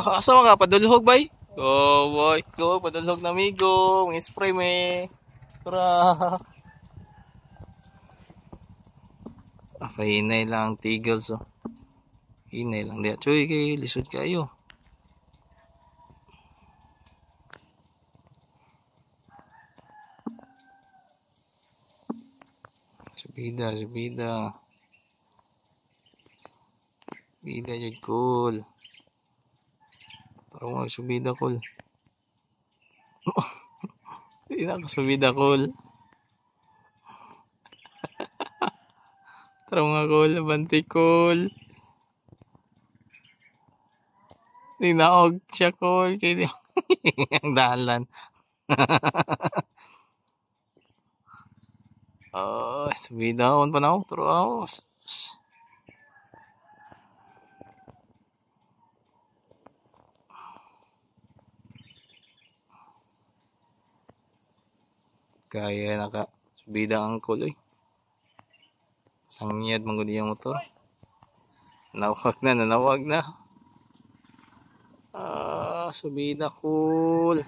Asa man ka padulhog bay? Oh boy, go padulhog na amigo, mga spray me. Tara. Ah, pahinay lang tigil so. Hinay lang diya. Choy kay lisod kayo. Subida, subida. Bida jud cool. Tara mo subida cool. Di na ako subida cool. Tara mga cool, abanti cool. Di naog siya cool kay ang dalan. Oh, subida on pa na ako. Tara ako. Kaya naka subida ang kuloy. Sangyad man gud iyang motor. Nawag na, nanawag na. Ah, subida cool.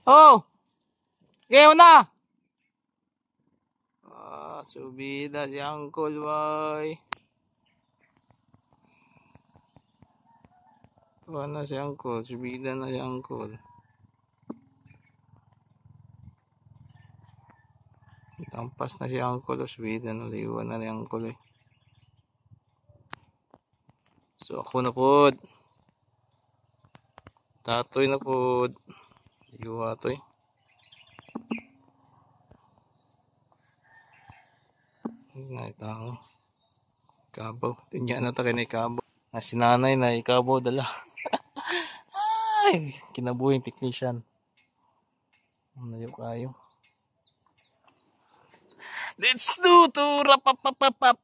Oh! Gayo na! Ah, subida si Uncle bay. Tuwa na si Uncle, subida na si Uncle. Tampas na si Uncle, subida na, liwan na ni Uncle eh. So ako na pod. Tatoy na pod. Liwa toy. Nay tao. Kabaw. Tinya na ta kay nay kabaw. Na si nanay na ikabaw dala. Ay, kinabuhing technician. Layo kayo. Let's do to rapapapapap.